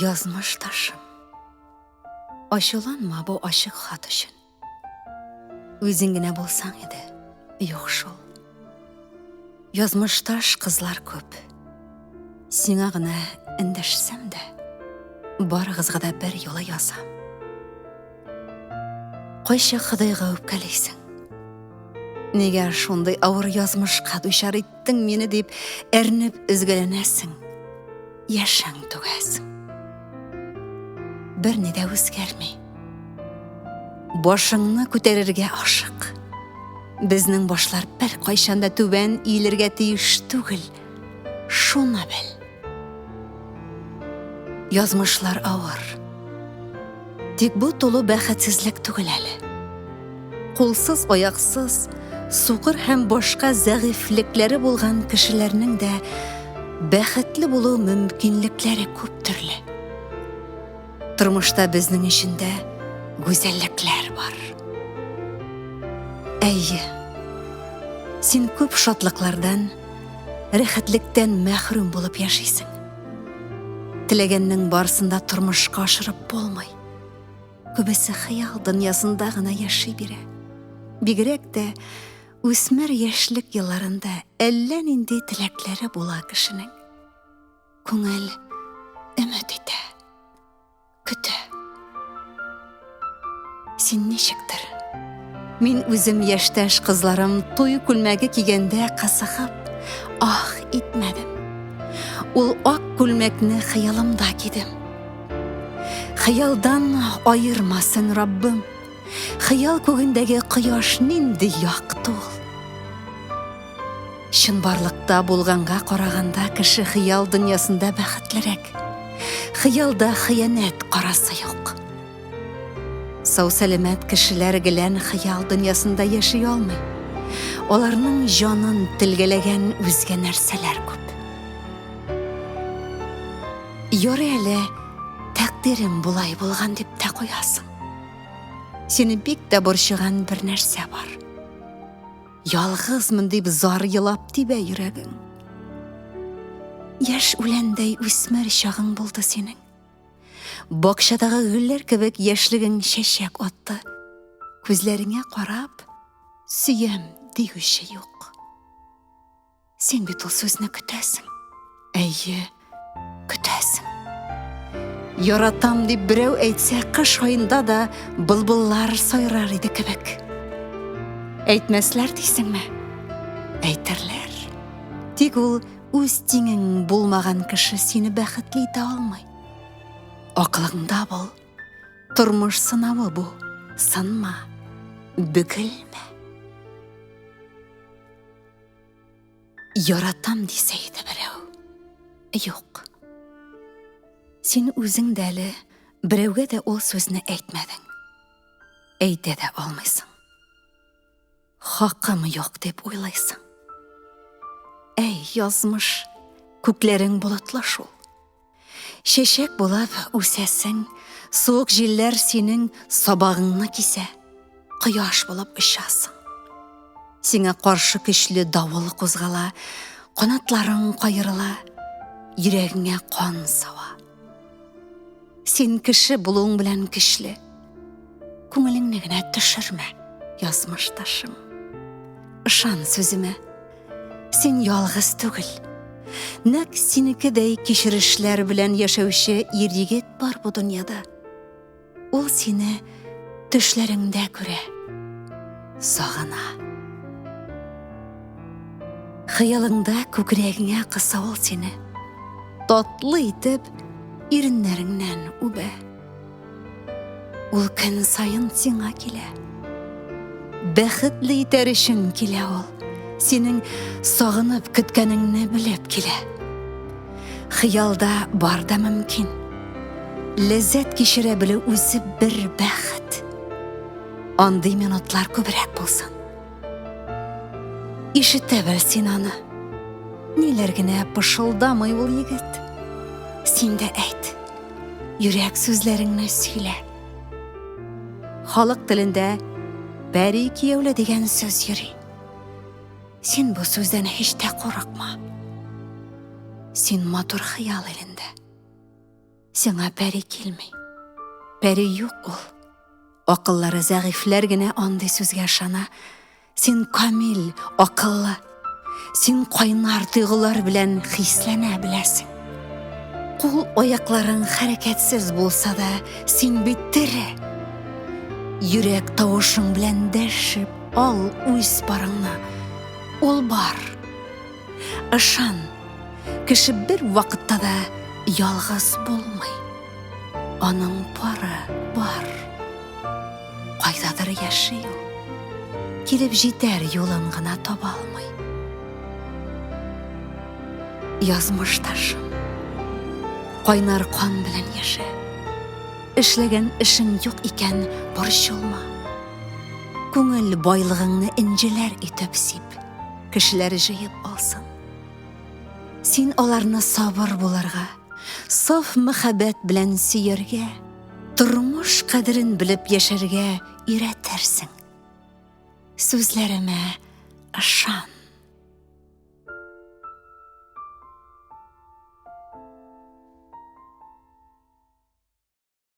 Язмыш ташым. Ачуланма бу ачык хат өчен. Үзең генә булсаң иде, юк шул. Язмышташ кызлар күп. Сиңа гына эндәшсәм дә, барыгызга да бер юлы язам. Кайчак Ходайга үпкәлисең. Нигә шундый авыр язмышка дучар иттең мине дип әрнеп өзгәләнәсең, яшең түгәсең. Берни дә үзгәрми. Башыңны күтәрергә ашык. Безнең башлар бер кайчан да түбән иелергә тиеш түгел. Шуны бел. Язмышлар авыр. Тик бу тулы бәхетсезлек түгел әле. Кулсыз, аяксыз, сукыр һәм башка зәгыйфьлекләре булган кешеләрнең дә бәхетле булу мөмкинлекләре күп төрле. Тормышта безнең өчен дә гүзәллекләр бар. Әйе, син күп шатлыклардан, рәхәтлектән мәхрүм булып яшисең. Теләгәннең барысын да тормышка ашырып булмый. Күбесе хыял дөньясында гына яши бирә. Бигрәк тә үсмер яшьлек елларында әллә нинди теләкләре була кешенең. Күңел өмет итә, көтә. Син ничектер? Мин үзем яшьтәш кызларым туй күлмәге кигәндә кызыгып, ах итмәдем. Ул ак күлмәкне хыялымда кидем. Хыялдан аермасын Раббым. Хыял күгендәге кояш нинди якты ул. Чынбарлыкта булганга караганда кеше хыял дөньясында бәхетлерәк. Хыялда хыянәт карасы юк. Сау-сәламәт кешеләр гелән хыял дөньясында яши алмый. Аларның җанын телгәләгән үзгә нәрсәләр күп. Ярый әле тәкъдирем болай булган дип тә куясың. Сине бик тә борчыган бер нәрсә бар. Ялгызмын дип зар елап тибә йөрәгең. Яшь үләндәй үсмер чагың булды синең. Бакчадагы гөлләр кебек яшьлегең чәчәк атты. Күзләреңә карап, сөям диюче юк. Син бит ул сүзне көтәсең. Әйе, көтәсең. Яратам дип берәү әйтсә, кыш аенда да былбыллар сайрар иде кебек. Әйтмәсләр дисеңме? Әйтерләр. Тик ул үз тиңең булмаган кеше сине бәхетле итә алмый. Акылыңда бул. Тормыш сынавы бу. Сынма, бөгелмә. Яратам дисә иде берәү. Юк. Син үзең дә әле берәүгә дә ул сүзне әйтмәдең. Әйтә дә алмыйсың. Хакым юк дип уйлыйсың. Әй, язмыш, күкләрең болытлы шул. Чәчәк булып үсәсең, суык җилләр синең сабагыңны кисә, кояш булып очасың. Сиңа каршы көчле давыл кузгала, канатларың каерыла, йөрәгеңә кан сава. Син кеше булуың белән көчле. Күңелеңне генә төшермә, язмыш ташым. Ышан сүземә. Син ялгыз түгел. Нәкъ синекедәй кичерешләр белән яшәүче ир-егет бар бу дөньяда. Ул сине төшләреңдә күрә, сагына. Хыялыңда күкрәгеңә кыса ул сине. Татлы итеп иреннәреңнән үбә. Ул көн саен сиңа килә. Бәхетле итәр өчен килә ул. Синең сагынып көткәнеңне белеп килә. Хыялда бар да мөмкин. Ләззәт кичерә белү үзе бер бәхет. Андый минутлар күбрәк булсын. Ишетә бел син аны. Ниләр генә пышылдамый ул егет. Син дә әйт. Йөрәк сүзләреңне сөйлә. Халык телендә пәри кияүле дигән сүз йөри. Син бу сүздән һич тә курыкма. Син матур хыял илендә. Сиңа пәри килми. Пәри юк ул. Акыллары зәгыйфьләр генә андый сүзгә ышана. Син камил, акыллы. Син кайнар тойгылар белән хисләнә беләсең. Кул аякларың хәрәкәтсез булса да, син бит тере. Йөрәк тавышың белән дәшеп ал үз парыңны. Ул бар. Ышан, кеше бер вакытта да ялгыз булмый. Аның пары бар. Кайдадыр яши ул. Килеп җитәр юлын гына таба алмый. Язмышташым, кайнар кан белән яшә. Эшләгән эшең юк икән, борчылма. Күңел байлыгыңны энҗеләр итеп сип, кешеләр җыеп алсын. Син аларны сабыр булырга, саф мәхәббәт белән сөяргә, тормыш кадерен белеп яшәргә өйрәтерсең. Сүзләремә ышан.